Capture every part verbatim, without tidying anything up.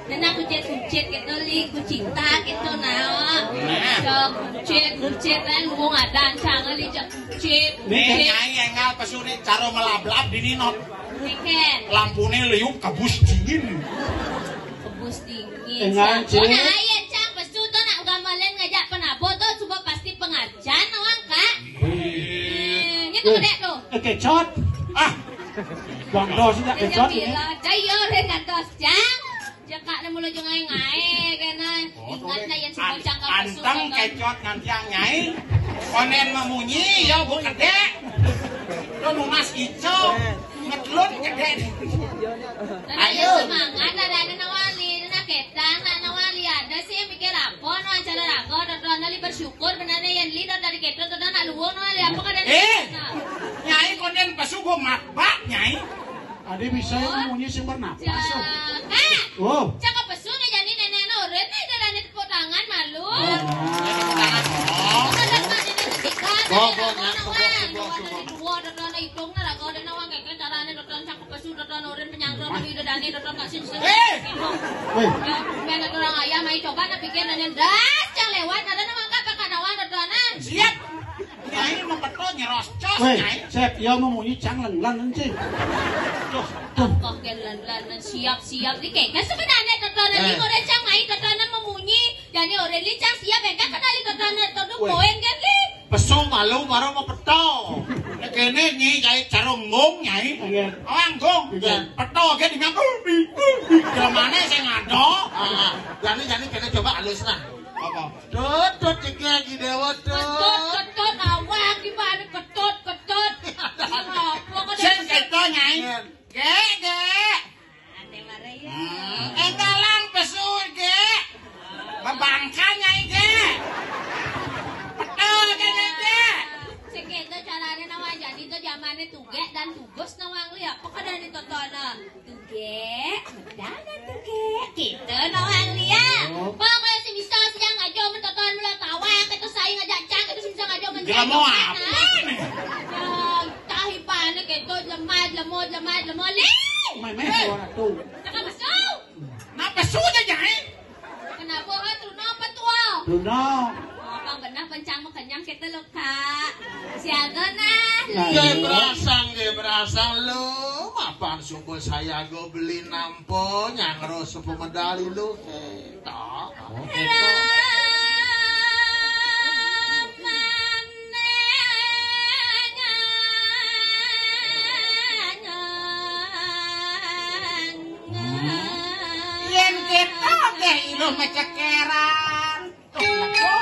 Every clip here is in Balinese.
Nana kucit-kucit gitu, Li, kucinta gitu, nah. Nah. Cok, kucit-kucit, kan, wong ada ancang, Li, cok, kucit, Nih, kucit. Nyai énggal pesu nih, cara melablab di ninot. Lampuné liuk, kebus dingin. Kebus dingin. Énggal, Cang. Cik. Oh, nah, iya, Cang, pesu tuh, nak, gamelan ngajak penabo tuh, coba pasti pengajian, orang, Kak. Iya. Eh, ini tuh, Dék, tuh. Eh, kecot. Ah. Bang Dos, ini kecot ini. Dah, iya, orang ngantos, Cang. Cekak né mula jangai ngaé kéné. Ingat nah yén si bocah ka pesu anteng kecot ngantiang nyai. Kondén mamunyi ya Bu Kedék. Lo nunas ijo. Ngetlun kedék. Ayo. Semangat ada ada nawali, ada kétang, ada nawali ada sih mikir apa no acara raga, ada tuan ali bersyukur benarnya yén li dari kéto tuh nak luwung no ali apa kada. Eh, nyai kondén pesu gua matbak nyai. Ade bisa yang munyi sing bernapas. Cakak. Oh. Cakak pesu nih jani nénék no. Rene ada rane tepuk tangan malu. Oh. Ada mana nih tiga. Bo, bo, nak, bo, bo, bo, bo. Dua ada rane hitung nah raga ada nawang kéké carane ada cakak pesu ada nurin penyangkro tapi ada dani ada kasih. Eh. Weh. Ya, mana orang ayam ayo coba nak pikir dan das yang lewat ada nawang apa kanawan ada. Siap. Nyai mau betul nyerocos, weh, Nyai. Sép, ya mau munyi cang lenglan, Cing. Duh, duh. Apa gén lenglan, siap-siap. Ini kayaknya sebenarnya tontonan ini orang cang main tontonan memunyi. Jadi orang ini cang siap, ya kan kenali tontonan tonton poin kan, Li? Pesu malu baru mau betul. Kéné nyi jahit carung gong, Nyai. Iya. Awang gong. Iya. Betul kan dengan. Kemana saya ngado? Ah, jadi, jadi kita coba halus nah. Apa? Tut, tut, cekek, Ki Déwa, tut. Ketut, ketut, awak gimana? Ketut, ketut. Apa kok ada sing ketut? Kéto, Nyai. Iya. Gék, gék. Ate mare ya. Hmm, énggalan pesu, gék. Bebangkan, Nyai, gék. Betul, gék, gék, gék. Sing kéto carane nawang jadi to jamane tugek dan tugas nawang liya. Apa kada ditonton? Tugek, medal dan tugek. Kita nawang liya. Oh. Pokoknya si misal siang aja mentoton mula tawang, kita saing aja cang, kita si misal aja mentoton. Gila mau apa nih? Tahi panik itu lemah, lemot, lemah, lemot, Li. Mai, mai, suara tuh. Cakak pesu. Nah, pesu aja, Nyai. Kenapa, ha? Truna apa tua? Truna. Apa benar pencang makenyang kita lo, Kak? Siaga nah. Nah, iya. Gé berasang, gé berasang lo. Mapan suku saya go beli nampo, nyangro suku medali lo. Kita. Oh, kita. Yén kita gé iluh mecekeran. Tuh, lego.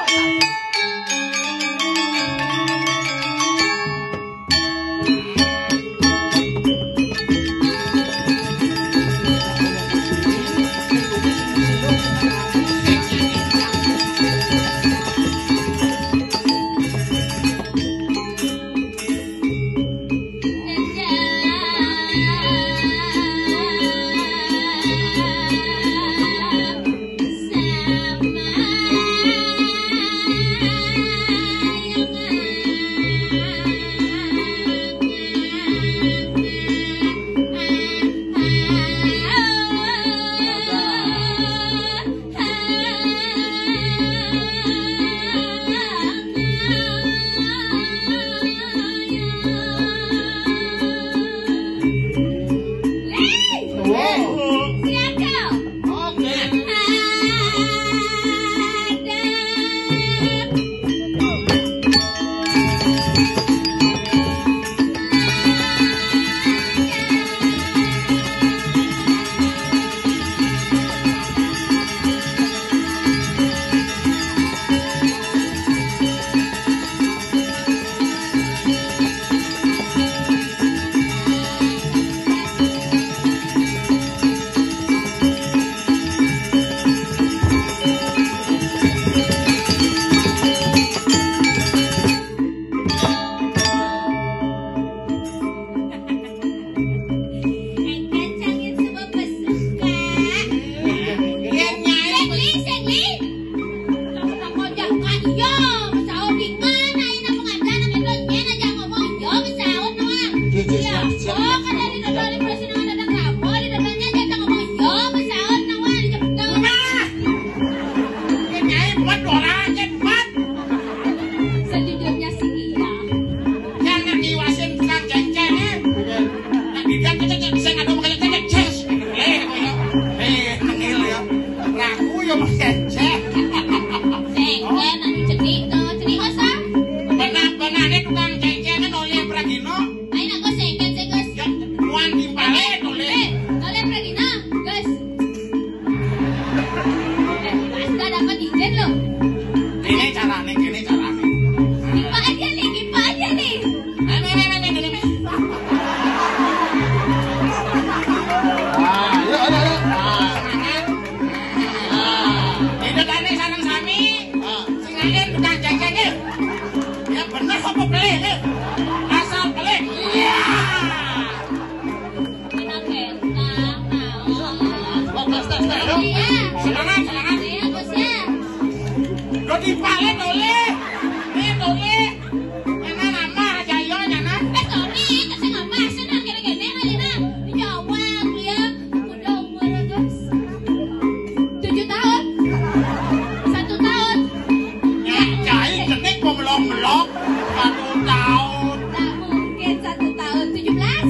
Céngkén, anu cenik to, cenik osa. Benah-benahné tukang céngkénan olih pragina. Ayo nak Gus céngkén sih, Gus. Ya, muan timpalé olih. Eh, olih pragina, Gus. Eh, Gus gak dapat izin loh. Ini carané, ini carané. Kipa aja nih, kipa aja nih. Nah, nah, nah, nah, nah, nah. Ah, yuk, ayo, ayo. Ah, semangat. Ah, ini tadi sareng sami. Ah, sing alim tukang céngkéné. Ya bener apa pelih, eh? Asal pelih. Iya. Enak ya? Nah, nah. Tes, tes, tes, yuk. Iya. Semangat, semangat. Iya, Gus ya. Lo dipalin oleh. Ini oleh. Nyana nambah aja, yo, nyana. Eh, sorry, kasih nambah. Senang kira-kira, aja nah. Di Jawa, ya. Udah umur, Gus. Tujuh tahun. Satu tahun. Ya, cai kenik mau melok-melok. Satu tahun. Tak mungkin satu tahun. Tujuh belas.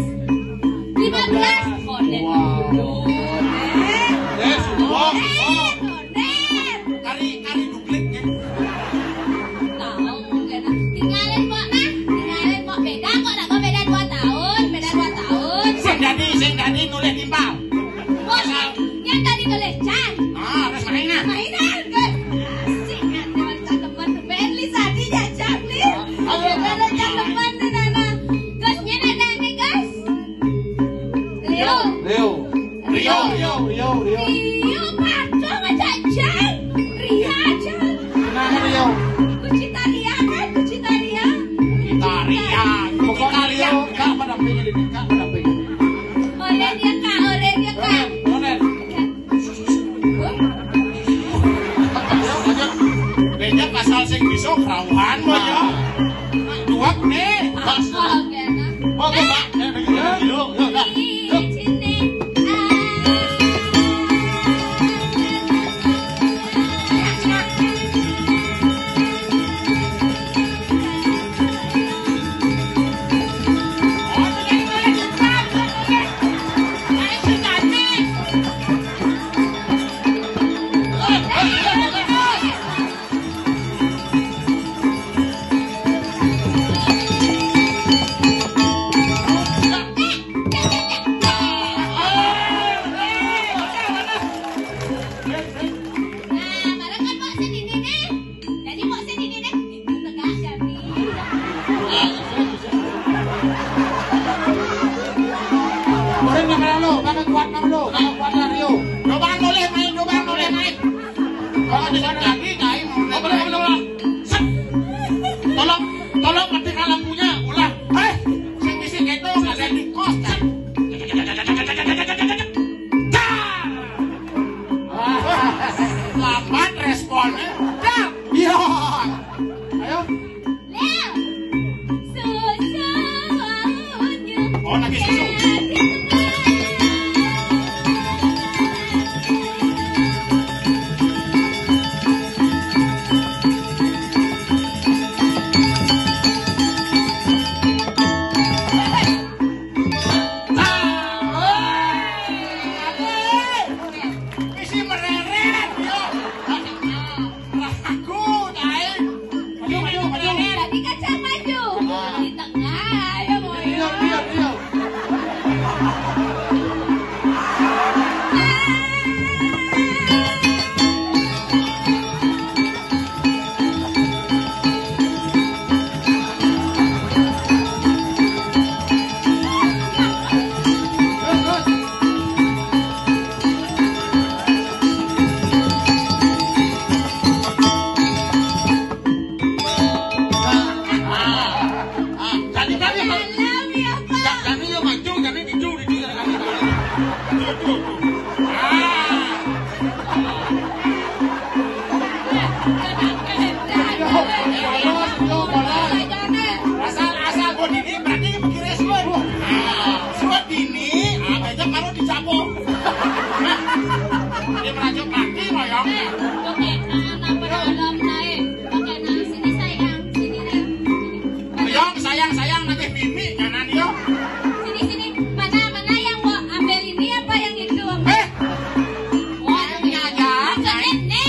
Lima belas. Konden. Wow. Konden. Eh, sumpah, sumpah. Konden. Kari, kari duklik, ya. Tahu, konden. Tinggalin, Pok, nah. Tinggalin, Pok. Beda kok, nak, kok beda dua tahun. Beda dua tahun. Sing dadi, sing dadi nulis timpal. Bos, yang tadi tulis Chan. Ah, terus mainan. Mainan, Gus. Asik, kan, teman-teman. Ben, Lis, tadi ya, Chan, Lis. Ayo. Ada teman, Nana. Gus, nyana ada nih, Gus. Leo. Leo. Rio, Rio, Rio, Rio. Rio, patung aja, Chan. Ria, Chan. Kenapa, Rio? Kucita Ria, kan? Kucita Ria. Kucita Ria. Pokoknya Rio, Kak, mendampingi ini, Kak, mendampingi. Oleh dia, Kak, oleh dia, Kak. Oren, oren. Ayo, ayo. Benya pasal sing bisa kerauhan, Benya. Nak duap nih. Oke, nah. Oke, Pak. Eh, begitu. Yuk, yuk, dah. Yuk. Nah, bareng kan, Pok, sing dini nih. Jadi, Pok, sing dini nih. Itu tegak, Jami. Orang yang mana lo? Mana kuat nama lo? Mana kuat lah, Rio? Coba noleh main, coba noleh main. Kalau bisa jadi, kain mau noleh main. Set. Tolong, tolong matikan lampunya. Ulah. Hei, sing bisi gitu, nggak ada di kos. Set. Dar. Lambat responnya. Dar. Iya. Ayo. Leo. Susunya. Oh, lagi susu. Isi mereret, yo. Lagu, tai. Maju, maju, maju. Tadi kaca maju. Di tengah, ayo, mau. Iya, iya, iya. Jadi kami, jadi yo maju, jadi maju di sini. Tuh, tuh, tuh. Ah. Asal, asal buat ini berarti mikirnya suwun. Nah, suwun ini, ah, besok baru dicapuk. Dia merajuk kaki, moyong. Oke, nah, apa dalam naik? Oke, nah, sini sayang, sini, Neng. Sini. Moyong, sayang, sayang, nanti bini, jangan yo. Sini, sini. Mana, mana yang mau ambil ini apa yang itu? Eh, wah, ini aja. Bukan, Neng,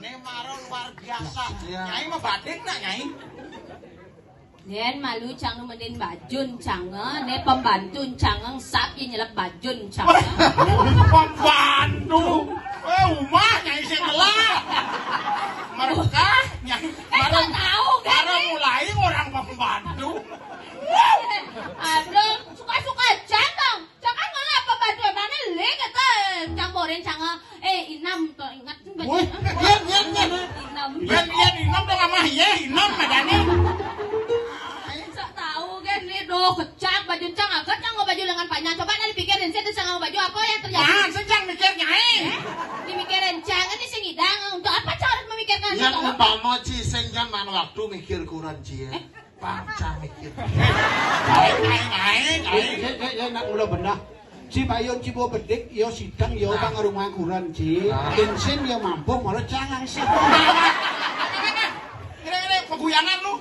Né mara luar biasa. Nyai mah badé nak, Nyai? Yén malu cang nu mendin bajun cang, né pembantu cang sap yén nyelep bajun cang. Pembantu. Eh, umah Nyai sing ngelah. Mereka Nyai. Eh, kok tahu kan, mara mulai orang pembantu. Aduh, suka-suka cang dong. Cang kan ngelah pembantu, emangnya lé kata cang borin cang. Eh, inam to ingat. Woi, yén, yén, yén. Inam. Yén, yén, inam dong amah, yé, inam madani. Sok tahu kan, né doh kecak baju cang, agat cang baju lengan panjang. Coba dah dipikirin, saya tuh cang baju apa yang terjadi? Nah, saya cang mikir, Nyai. Dimikirin cang, ini sing idang. Untuk apa cang harus memikirkan itu? Yang umpama ci sing zaman waktu mikir kuran ci, ya. Pang cang mikir. Nyai, Nyai, Nyai. Ya, ya, ya, nak mula benah. Ci Bayun, ci Bo Bedik, ya sidang, ya utang rumah kuran, ci. Bensin ya mampu, malah jangan sih. Ini, ini, peguyangan lu.